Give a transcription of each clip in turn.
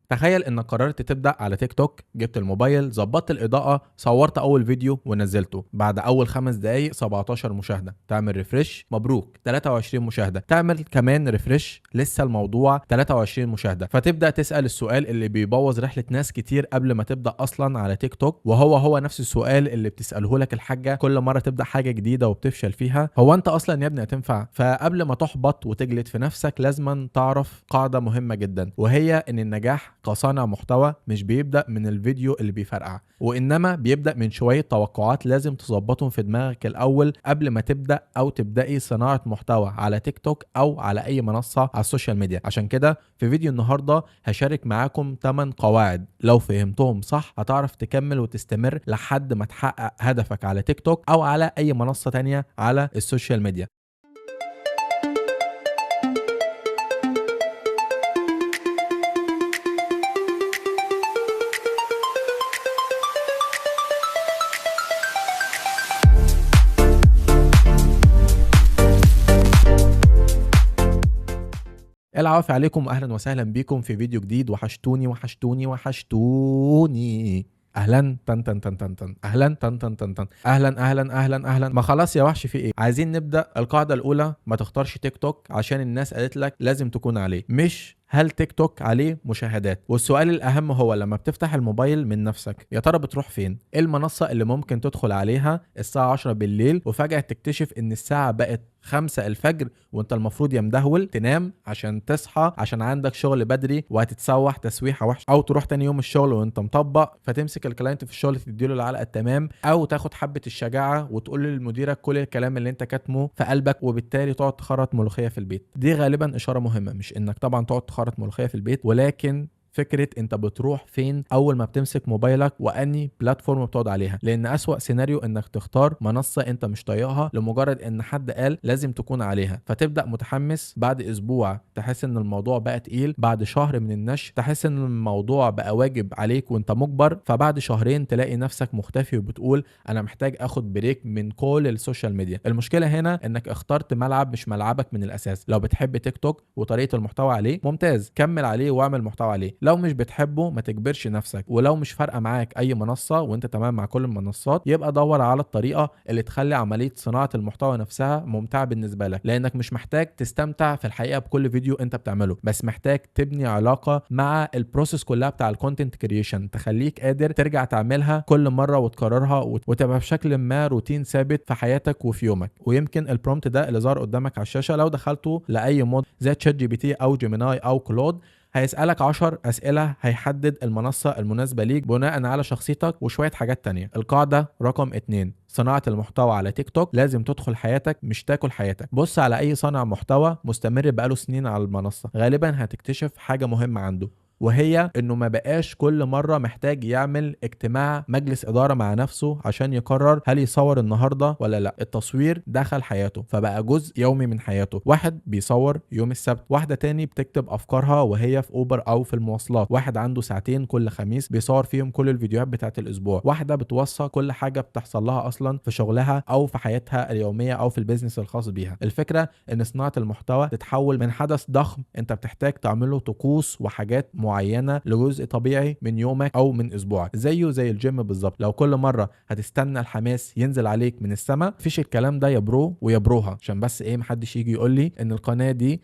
تخيل انك قررت تبدا على تيك توك، جبت الموبايل، ظبطت الاضاءة، صورت اول فيديو ونزلته. بعد اول 5 دقايق 17 مشاهده، تعمل refresh، مبروك 23 مشاهده، تعمل كمان refresh لسه الموضوع 23 مشاهده. فتبدا تسال السؤال اللي بيبوظ رحله ناس كتير قبل ما تبدا اصلا على تيك توك، وهو نفس السؤال اللي بتساله لك الحاجة كل مرة تبدا حاجة جديدة وبتفشل فيها: هو انت اصلا يا ابني هتنفع؟ فقبل ما تحبط وتجلد في نفسك لازما تعرف قاعدة مهمة جدا، وهي ان النجاح كصانع محتوى مش بيبدأ من الفيديو اللي بيفرقع، وإنما بيبدأ من شوية توقعات لازم تظبطهم في دماغك الأول قبل ما تبدأ أو تبدأي صناعة محتوى على تيك توك أو على أي منصة على ال social media. عشان كده في فيديو النهاردة هشارك معاكم 8 قواعد لو فهمتهم صح هتعرف تكمل وتستمر لحد ما تحقق هدفك على تيك توك أو على أي منصة تانية على ال social media. العافية عليكم واهلا وسهلا بكم في فيديو جديد. وحشتوني وحشتوني وحشتوني. اهلا تن تن تن تن تن، اهلا تن تن تن تن، اهلا اهلا اهلا اهلا. ما خلاص يا وحش، في ايه؟ عايزين نبدا. القاعدة الاولى: ما تختارش تيك توك عشان الناس قالت لك لازم تكون عليه، مش هل تيك توك عليه مشاهدات. والسؤال الأهم هو لما بتفتح الموبايل من نفسك يا ترى بتروح فين؟ ايه المنصة اللي ممكن تدخل عليها الساعة 10 بالليل وفجأة تكتشف ان الساعة بقت 5 الفجر وانت المفروض يا مدهول تنام عشان تصحى عشان عندك شغل بدري وهتتسوح تسويحة وحشة، او تروح تاني يوم الشغل وانت مطبق فتمسك ال client في الشغل تديله العلقة التمام، او تاخد حبة الشجاعة وتقول للمديرك كل الكلام اللي انت كاتمه في قلبك وبالتالي تقعد تخرط ملوخية في البيت. دي غالبا إشارة مهمة، مش انك طبعا تقعد تخرط ملوخية في البيت، ولكن فكرة انت بتروح فين اول ما بتمسك موبايلك واني platform بتقعد عليها. لان اسوأ سيناريو انك تختار منصة انت مش طايقها لمجرد ان حد قال لازم تكون عليها، فتبدأ متحمس، بعد اسبوع تحس ان الموضوع بقى تقيل، بعد شهر من النشر تحس ان الموضوع بقى واجب عليك وانت مجبر، فبعد شهرين تلاقي نفسك مختفي وبتقول انا محتاج اخد break من كل ال social media. المشكلة هنا انك اخترت ملعب مش ملعبك من الاساس. لو بتحب تيك توك وطريقة المحتوى عليه ممتاز، كمل عليه واعمل محتوى عليه. لو مش بتحبه ما تجبرش نفسك، ولو مش فارقه معاك اي منصة وانت تمام مع كل المنصات يبقى دور على الطريقة اللي تخلي عملية صناعة المحتوى نفسها ممتعة بالنسبة لك، لانك مش محتاج تستمتع في الحقيقة بكل فيديو انت بتعمله، بس محتاج تبني علاقة مع ال process كلها بتاع ال content creation تخليك قادر ترجع تعملها كل مرة وتكررها وتبقى بشكل ما روتين ثابت في حياتك وفي يومك. ويمكن ال prompt ده اللي ظهر قدامك على الشاشة لو دخلته لاي مود زي ChatGPT او Gemini او Claude هيسألك 10 أسئلة هيحدد المنصة المناسبة ليك بناء على شخصيتك وشوية حاجات تانية. القاعدة رقم 2: صناعة المحتوى على تيك توك لازم تدخل حياتك مش تاكل حياتك. بص على أي صانع محتوى مستمر بقاله سنين على المنصة، غالبا هتكتشف حاجة مهمة عنده، وهي انه ما بقاش كل مرة محتاج يعمل اجتماع مجلس ادارة مع نفسه عشان يقرر هل يصور النهاردة ولا لا. التصوير دخل حياته فبقى جزء يومي من حياته. واحد بيصور يوم السبت، واحدة تاني بتكتب افكارها وهي في اوبر او في المواصلات، واحد عنده ساعتين كل خميس بيصور فيهم كل الفيديوهات بتاعت الاسبوع، واحدة بتوثق كل حاجة بتحصل لها اصلا في شغلها او في حياتها اليومية او في ال business الخاص بيها. الفكرة ان صناعة المحتوى تتحول من حدث ضخم انت بتحتاج تعمله طقوس وحاجات معينة لجزء طبيعي من يومك او من اسبوعك، زيه زي الجيم بالظبط. لو كل مرة هتستنى الحماس ينزل عليك من السماء مفيش الكلام ده يا bro ويا بروها، عشان بس ايه محدش يجي يقول لي ان القناة دي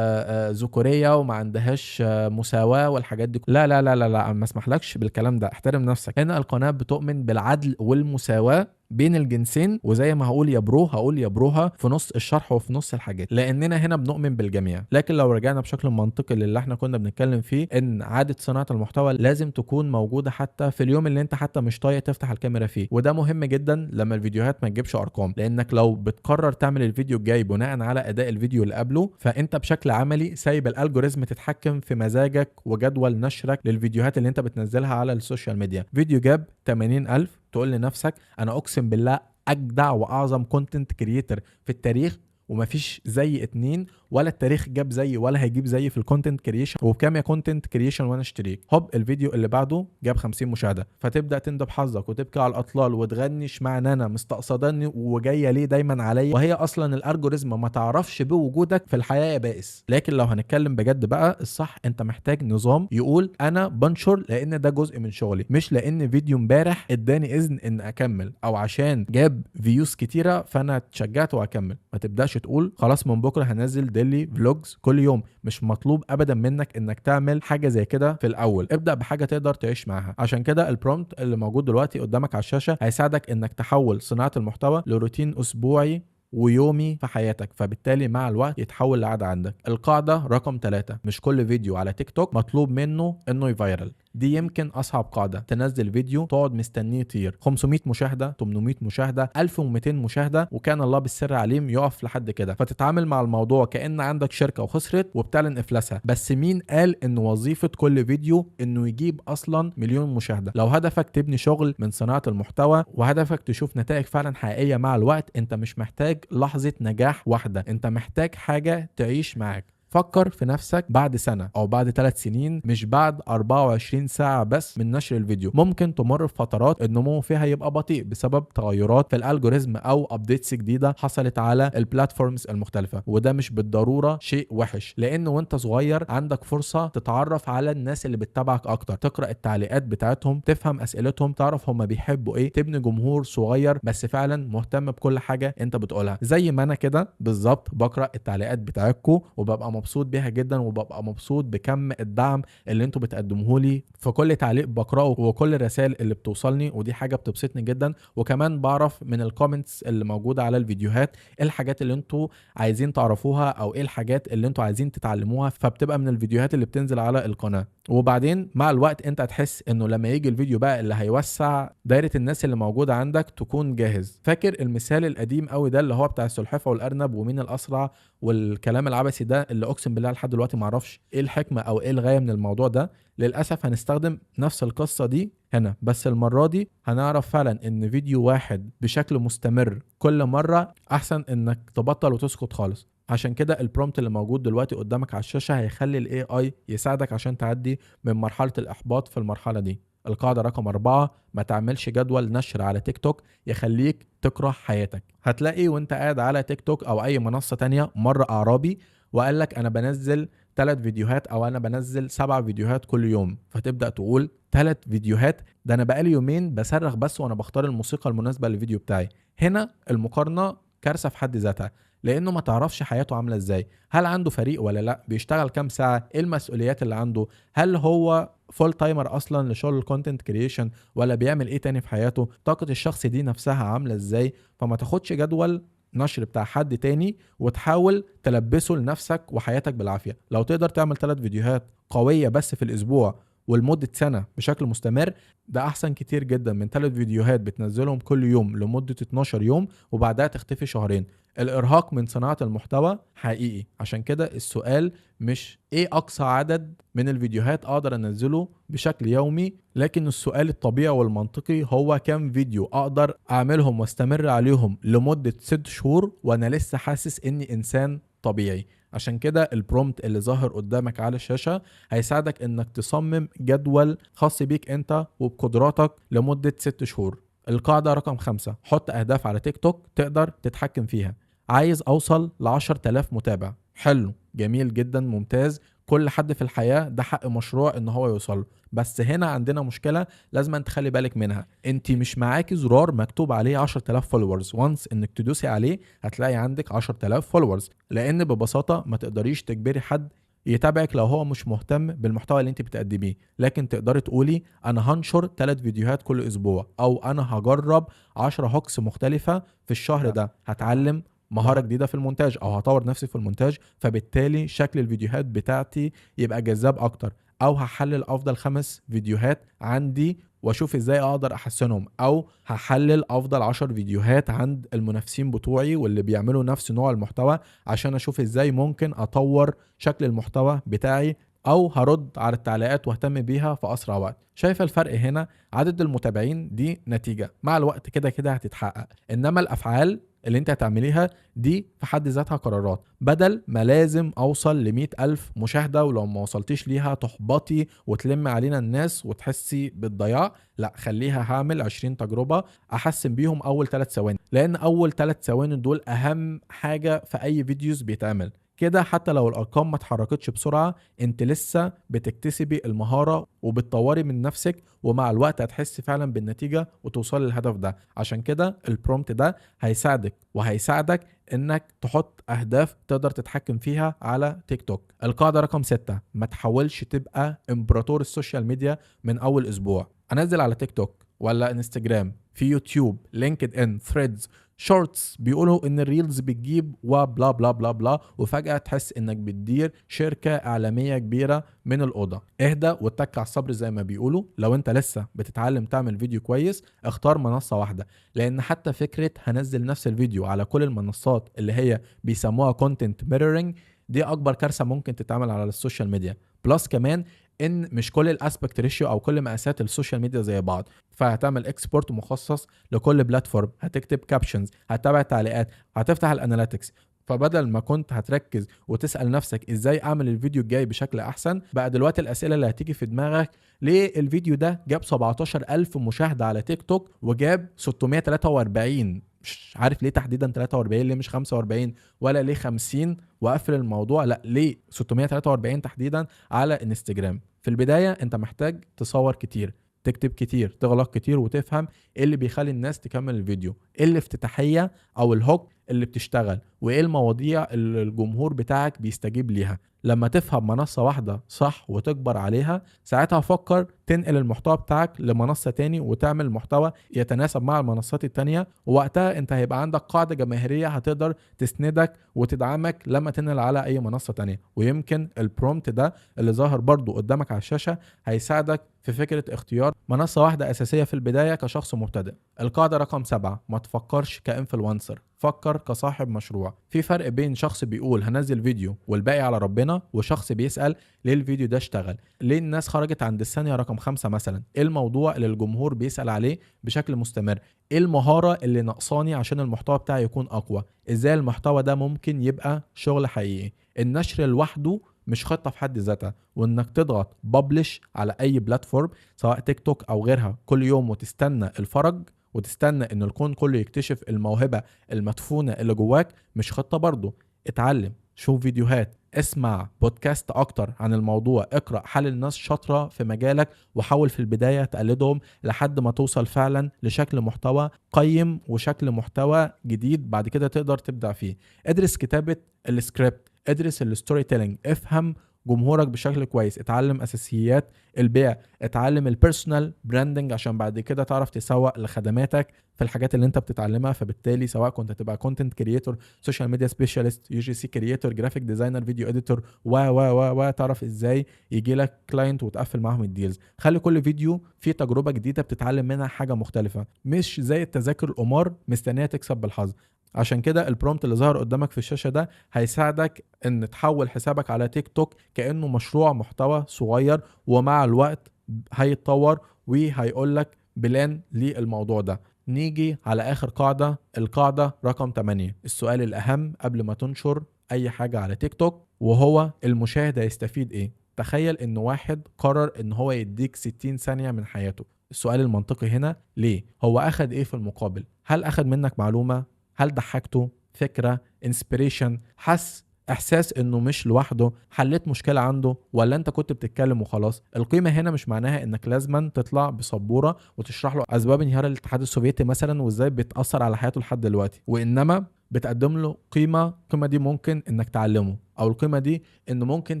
ذكوريه وما عندهاش مساواة والحاجات دي. لا لا لا لا لا، ما اسمحلكش بالكلام ده، احترم نفسك. هنا القناة بتؤمن بالعدل والمساواة بين الجنسين، وزي ما هقول يا bro هقول يا بروها في نص الشرح وفي نص الحاجات، لاننا هنا بنؤمن بالجميع. لكن لو رجعنا بشكل منطقي للي احنا كنا بنتكلم فيه، ان عادة صناعة المحتوى لازم تكون موجودة حتى في اليوم اللي انت حتى مش طايق تفتح الكاميرا فيه، وده مهم جدا لما الفيديوهات ما تجيبش ارقام، لانك لو بتقرر تعمل الفيديو الجاي بناء على اداء الفيديو اللي قبله فانت بشكل عملي سايب ال algorithm تتحكم في مزاجك وجدول نشرك للفيديوهات اللي انت بتنزلها على ال social media. فيديو جاب 80,000 تقول لنفسك انا اقسم بالله اجدع واعظم content creator في التاريخ، ومفيش زي اتنين، ولا التاريخ جاب زي ولا هيجيب زي في ال content creation، وبكام يا content creation وانا اشتريك. هوب الفيديو اللي بعده جاب 50 مشاهده، فتبدا تندب حظك وتبكي على الاطلال وتغني اشمعنى انا، مستقصداني وجاية ليه دايما عليا، وهي اصلا ال algorithm ما تعرفش بوجودك في الحياة يا بائس. لكن لو هنتكلم بجد بقى، الصح انت محتاج نظام يقول انا بنشر لان ده جزء من شغلي، مش لان فيديو امبارح اداني اذن ان اكمل، او عشان جاب views كتيرة فانا اتشجعت واكمل. ما تبداش تقول خلاص من بكره هنزل daily vlogs كل يوم، مش مطلوب ابدا منك انك تعمل حاجة زي كده في الاول، ابدا بحاجة تقدر تعيش معاها. عشان كده ال prompt اللي موجود دلوقتي قدامك على الشاشة هيساعدك انك تحول صناعة المحتوى لروتين اسبوعي ويومي في حياتك، فبالتالي مع الوقت يتحول لعادة عندك. القاعدة رقم 3، مش كل فيديو على تيك توك مطلوب منه انه ي viral. دي يمكن اصعب قاعدة. تنزل فيديو تقعد مستنيه يطير 500 مشاهدة، 800 مشاهدة، 1200 مشاهدة، وكان الله بالسر عليم يقف لحد كده. فتتعامل مع الموضوع كأن عندك شركة وخسرت وبتعلن افلاسها. بس مين قال ان وظيفة كل فيديو انه يجيب اصلا مليون مشاهدة؟ لو هدفك تبني شغل من صناعة المحتوى وهدفك تشوف نتائج فعلا حقيقية مع الوقت، انت مش محتاج لحظة نجاح واحدة، انت محتاج حاجة تعيش معاك. فكر في نفسك بعد سنة أو بعد 3 سنين، مش بعد 24 ساعة بس من نشر الفيديو. ممكن تمر بفترات النمو فيها يبقى بطيء بسبب تغيرات في ال algorithm أو updates جديدة حصلت على ال platforms المختلفة، وده مش بالضرورة شيء وحش، لأن وانت صغير عندك فرصة تتعرف على الناس اللي بتتابعك أكتر، تقرأ التعليقات بتاعتهم، تفهم أسئلتهم، تعرف هما بيحبوا إيه، تبني جمهور صغير بس فعلا مهتم بكل حاجة انت بتقولها. زي ما أنا كده بالظبط بقرأ التعليقات بتاعتكم وببقى مبسوط بيها جدا، وببقى مبسوط بكم الدعم اللي انتوا بتقدموه لي في كل تعليق بقراه وكل الرسائل اللي بتوصلني، ودي حاجة بتبسطني جدا. وكمان بعرف من ال comments اللي موجودة على الفيديوهات ايه الحاجات اللي انتوا عايزين تعرفوها او ايه الحاجات اللي انتوا عايزين تتعلموها، فبتبقى من الفيديوهات اللي بتنزل على القناة. وبعدين مع الوقت انت هتحس انه لما يجي الفيديو بقى اللي هيوسع دايرة الناس اللي موجودة عندك تكون جاهز. فاكر المثال القديم قوي ده اللي هو بتاع السلحفه والارنب ومين الاسرع والكلام العبثي ده، اللي اقسم بالله لحد دلوقتي ما اعرفش ايه الحكمة او ايه الغاية من الموضوع ده. للاسف هنستخدم نفس القصة دي هنا، بس المرة دي هنعرف فعلا ان فيديو واحد بشكل مستمر كل مرة احسن انك تبطل وتسكت خالص. عشان كده ال prompt اللي موجود دلوقتي قدامك على الشاشة هيخلي ال AI يساعدك عشان تعدي من مرحلة الاحباط في المرحلة دي. القاعدة رقم 4، ما تعملش جدول نشر على تيك توك يخليك تكره حياتك. هتلاقي وانت قاعد على تيك توك او اي منصة تانية مرة اعرابي وقال لك انا بنزل 3 فيديوهات او انا بنزل 7 فيديوهات كل يوم، فتبدأ تقول 3 فيديوهات، ده انا بقالي يومين بصرخ بس وانا بختار الموسيقى المناسبة للفيديو بتاعي. هنا المقارنة كارثة في حد ذاتها، لانه ما تعرفش حياته عامله ازاي، هل عنده فريق ولا لا، بيشتغل كام ساعة، ايه المسؤوليات اللي عنده، هل هو full timer اصلا لشغل ال content creation ولا بيعمل ايه تاني في حياته، طاقة الشخص دي نفسها عامله ازاي. فما تاخدش جدول نشر بتاع حد تاني وتحاول تلبسه لنفسك وحياتك بالعافية. لو تقدر تعمل 3 فيديوهات قوية بس في الاسبوع ولمدة سنة بشكل مستمر، ده أحسن كتير جدا من 3 فيديوهات بتنزلهم كل يوم لمدة 12 يوم وبعدها تختفي شهرين. الإرهاق من صناعة المحتوى حقيقي، عشان كده السؤال مش إيه أقصى عدد من الفيديوهات أقدر أنزله بشكل يومي، لكن السؤال الطبيعي والمنطقي هو كم فيديو أقدر أعملهم واستمر عليهم لمدة 6 شهور وأنا لسه حاسس إني إنسان طبيعي. عشان كده ال prompt اللي ظاهر قدامك على الشاشة هيساعدك انك تصمم جدول خاص بيك انت وبقدراتك لمدة 6 شهور. القاعدة رقم 5، حط اهداف على تيك توك تقدر تتحكم فيها. عايز اوصل ل10,000 متابع، حلو جميل جدا ممتاز، كل حد في الحياة ده حق مشروع ان هو يوصل، بس هنا عندنا مشكلة لازم انت تخلي بالك منها. انت مش معاكي زرار مكتوب عليه 10,000 followers، once انك تدوسي عليه هتلاقي عندك 10,000 followers، لان ببساطة ما تقدريش تجبري حد يتابعك لو هو مش مهتم بالمحتوى اللي انت بتقدميه. لكن تقدري تقولي انا هنشر 3 فيديوهات كل اسبوع، او انا هجرب 10 hooks مختلفة في الشهر ده، هتعلم مهارة جديدة في المونتاج او هطور نفسي في المونتاج، فبالتالي شكل الفيديوهات بتاعتي يبقى جذاب اكتر، او هحلل افضل 5 فيديوهات عندي واشوف ازاي اقدر احسنهم، او هحلل افضل 10 فيديوهات عند المنافسين بتوعي واللي بيعملوا نفس نوع المحتوى عشان اشوف ازاي ممكن اطور شكل المحتوى بتاعي، او هرد على التعليقات واهتم بيها في اسرع وقت. شايفه الفرق هنا؟ عدد المتابعين دي نتيجة مع الوقت كده كده هتتحقق، انما الافعال اللي انت هتعمليها دي في حد ذاتها قرارات. بدل ما لازم اوصل ل100,000 مشاهدة ولو ما وصلتيش ليها تحبطي وتلم علينا الناس وتحسي بالضياع، لا، خليها هعمل 20 تجربة احسن بيهم اول 3 ثواني، لان اول 3 ثواني دول اهم حاجة في اي videos بيتعمل. كده حتى لو الارقام ما اتحركتش بسرعة انت لسه بتكتسبي المهارة وبتطوري من نفسك، ومع الوقت هتحسي فعلا بالنتيجة وتوصلي للهدف ده. عشان كده ال prompt ده هيساعدك وهيساعدك انك تحط اهداف تقدر تتحكم فيها على تيك توك. القاعدة رقم 6، ما تحاولش تبقى امبراطور ال social media من اول اسبوع. انزل على تيك توك ولا انستجرام، في يوتيوب، لينكد ان، ثريدز، shorts، بيقولوا ان ال reels بتجيب و blah blah blah blah، وفجأة تحس انك بتدير شركة اعلامية كبيرة من الأوضة. اهدى واتك على الصبر زي ما بيقولوا. لو انت لسه بتتعلم تعمل فيديو كويس اختار منصة واحدة، لان حتى فكرة هنزل نفس الفيديو على كل المنصات اللي هي بيسموها content mirroring دي اكبر كارثة ممكن تتعمل على ال social media. plus كمان ان مش كل ال aspect ratio او كل مقاسات ال social media زي بعض، فهتعمل export مخصص لكل platform، هتكتب captions، هتتابع تعليقات، هتفتح ال analytics. فبدل ما كنت هتركز وتسأل نفسك ازاي اعمل الفيديو الجاي بشكل احسن، بقى دلوقتي الاسئلة اللي هتيجي في دماغك ليه الفيديو ده جاب 17,000 مشاهده على تيك توك وجاب 643، مش عارف ليه تحديدا 43، ليه مش 45 ولا ليه 50 وقفل الموضوع، لا ليه 643 تحديدا على انستجرام. في البداية انت محتاج تصور كتير، تكتب كتير، تغلط كتير، وتفهم ايه اللي بيخلي الناس تكمل الفيديو، ايه الافتتاحية او ال hook اللي بتشتغل، وايه المواضيع اللي الجمهور بتاعك بيستجيب ليها. لما تفهم منصة واحدة صح وتكبر عليها، ساعتها فكر تنقل المحتوى بتاعك لمنصة تاني وتعمل محتوى يتناسب مع المنصات التانية، ووقتها انت هيبقى عندك قاعدة جماهيرية هتقدر تسندك وتدعمك لما تنقل على اي منصة تانية. ويمكن ال prompt ده اللي ظاهر برضو قدامك على الشاشة هيساعدك في فكرة اختيار منصة واحدة أساسية في البداية كشخص مبتدئ. القاعدة رقم 7، ما تفكرش ك influencer، فكر كصاحب مشروع. في فرق بين شخص بيقول هنزل فيديو والباقي على ربنا، وشخص بيسأل ليه الفيديو ده اشتغل، ليه الناس خرجت عند الثانية رقم 5 مثلا، ايه الموضوع اللي الجمهور بيسأل عليه بشكل مستمر، ايه المهارة اللي ناقصاني عشان المحتوى بتاعي يكون أقوى، ازاي المحتوى ده ممكن يبقى شغل حقيقي. النشر لوحده مش خطة في حد ذاتها، وانك تضغط publish على اي platform سواء تيك توك او غيرها كل يوم وتستنى الفرج وتستنى ان الكون كله يكتشف الموهبة المدفونة اللي جواك مش خطة برضو. اتعلم، شوف فيديوهات، اسمع بودكاست اكتر عن الموضوع، اقرأ، حل الناس شاطرة في مجالك وحاول في البداية تقلدهم لحد ما توصل فعلا لشكل محتوى قيم وشكل محتوى جديد بعد كده تقدر تبدع فيه. ادرس كتابة السكريبت، ادرس ال storytelling، افهم جمهورك بشكل كويس، اتعلم اساسيات البيع، اتعلم ال personal branding عشان بعد كده تعرف تسوق لخدماتك في الحاجات اللي انت بتتعلمها. فبالتالي سواء كنت هتبقى content creator، social media specialist، UGC creator، graphic designer، video editor، و و و و تعرف ازاي يجي لك client وتقفل معاهم ال deals. خلي كل فيديو فيه تجربه جديدة بتتعلم منها حاجة مختلفة، مش زي التذاكر القمار مستنيه تكسب بالحظ. عشان كده ال prompt اللي ظهر قدامك في الشاشة ده هيساعدك ان تحول حسابك على تيك توك كأنه مشروع محتوى صغير، ومع الوقت هيتطور وهيقولك plan للموضوع ده. نيجي على اخر قاعدة، القاعدة رقم 8، السؤال الاهم قبل ما تنشر اي حاجة على تيك توك، وهو المشاهد هيستفيد ايه؟ تخيل ان واحد قرر ان هو يديك 60 ثانية من حياته. السؤال المنطقي هنا ليه؟ هو اخد ايه في المقابل؟ هل اخد منك معلومة؟ هل ضحكته؟ فكرة؟ inspiration؟ حس احساس انه مش لوحده؟ حليت مشكلة عنده؟ ولا انت كنت بتتكلم وخلاص؟ القيمة هنا مش معناها انك لازما تطلع بسبورة وتشرح له اسباب انهيار الاتحاد السوفيتي مثلا وازاي بتأثر على حياته لحد دلوقتي، وانما بتقدم له قيمة. القيمة دي ممكن انك تعلمه، او القيمة دي انه ممكن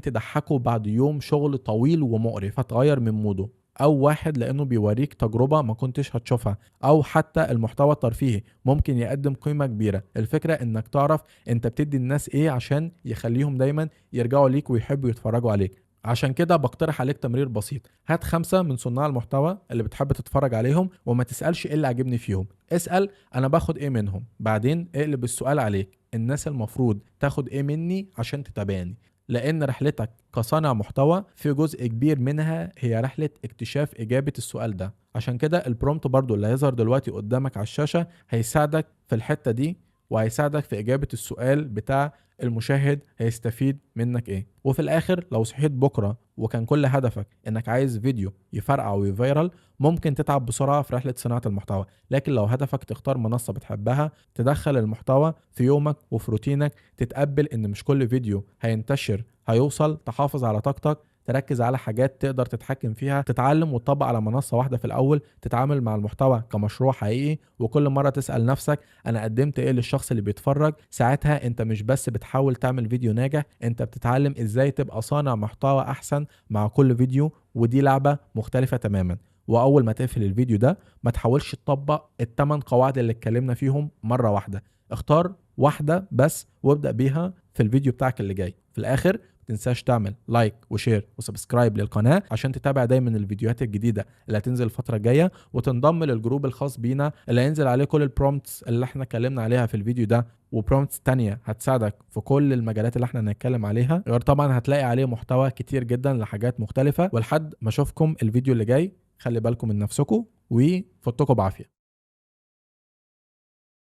تضحكه بعد يوم شغل طويل ومقرف فتغير من موده، او واحد لانه بيوريك تجربة ما كنتش هتشوفها، او حتى المحتوى الترفيهي ممكن يقدم قيمة كبيرة. الفكرة انك تعرف انت بتدي الناس ايه عشان يخليهم دايما يرجعوا ليك ويحبوا يتفرجوا عليك. عشان كده بقترح عليك تمرير بسيط، هات 5 من صناع المحتوى اللي بتحب تتفرج عليهم وما تسألش ايه اللي عجبني فيهم، اسأل انا باخد ايه منهم. بعدين اقلب السؤال عليك، الناس المفروض تاخد ايه مني عشان تتابعني؟ لأن رحلتك كصانع محتوى في جزء كبير منها هي رحلة اكتشاف إجابة السؤال ده. عشان كده ال prompt برضو اللي هيظهر دلوقتي قدامك على الشاشة هيساعدك في الحتة دي، وهيساعدك في اجابه السؤال بتاع المشاهد هيستفيد منك ايه. وفي الاخر لو صحيت بكره وكان كل هدفك انك عايز فيديو يفرقع وي viral، ممكن تتعب بسرعة في رحله صناعة المحتوى. لكن لو هدفك تختار منصة بتحبها، تدخل المحتوى في يومك وفي روتينك، تتقبل ان مش كل فيديو هينتشر هيوصل، تحافظ على طاقتك، تركز على حاجات تقدر تتحكم فيها، تتعلم وتطبق على منصة واحدة في الأول، تتعامل مع المحتوى كمشروع حقيقي، وكل مرة تسأل نفسك أنا قدمت إيه للشخص اللي بيتفرج. ساعتها أنت مش بس بتحاول تعمل فيديو ناجح، أنت بتتعلم إزاي تبقى صانع محتوى أحسن مع كل فيديو، ودي لعبة مختلفة تماما. وأول ما تقفل الفيديو ده ما تحاولش تطبق ال8 قواعد اللي اتكلمنا فيهم مرة واحدة، اختار واحدة بس وابدأ بيها في الفيديو بتاعك اللي جاي. في الآخر تنساش تعمل like و share و subscribe للقناة عشان تتابع دايما الفيديوهات الجديدة اللي هتنزل الفترة الجاية، وتنضم لل group الخاص بينا اللي هينزل عليه كل ال prompts اللي احنا اتكلمنا عليها في الفيديو ده، و prompts تانية هتساعدك في كل المجالات اللي احنا هنتكلم عليها. غير طبعا هتلاقي عليه محتوى كتير جدا لحاجات مختلفة. ولحد ما اشوفكم الفيديو اللي جاي، خلي بالكم من نفسكم وفوتكم بعافية.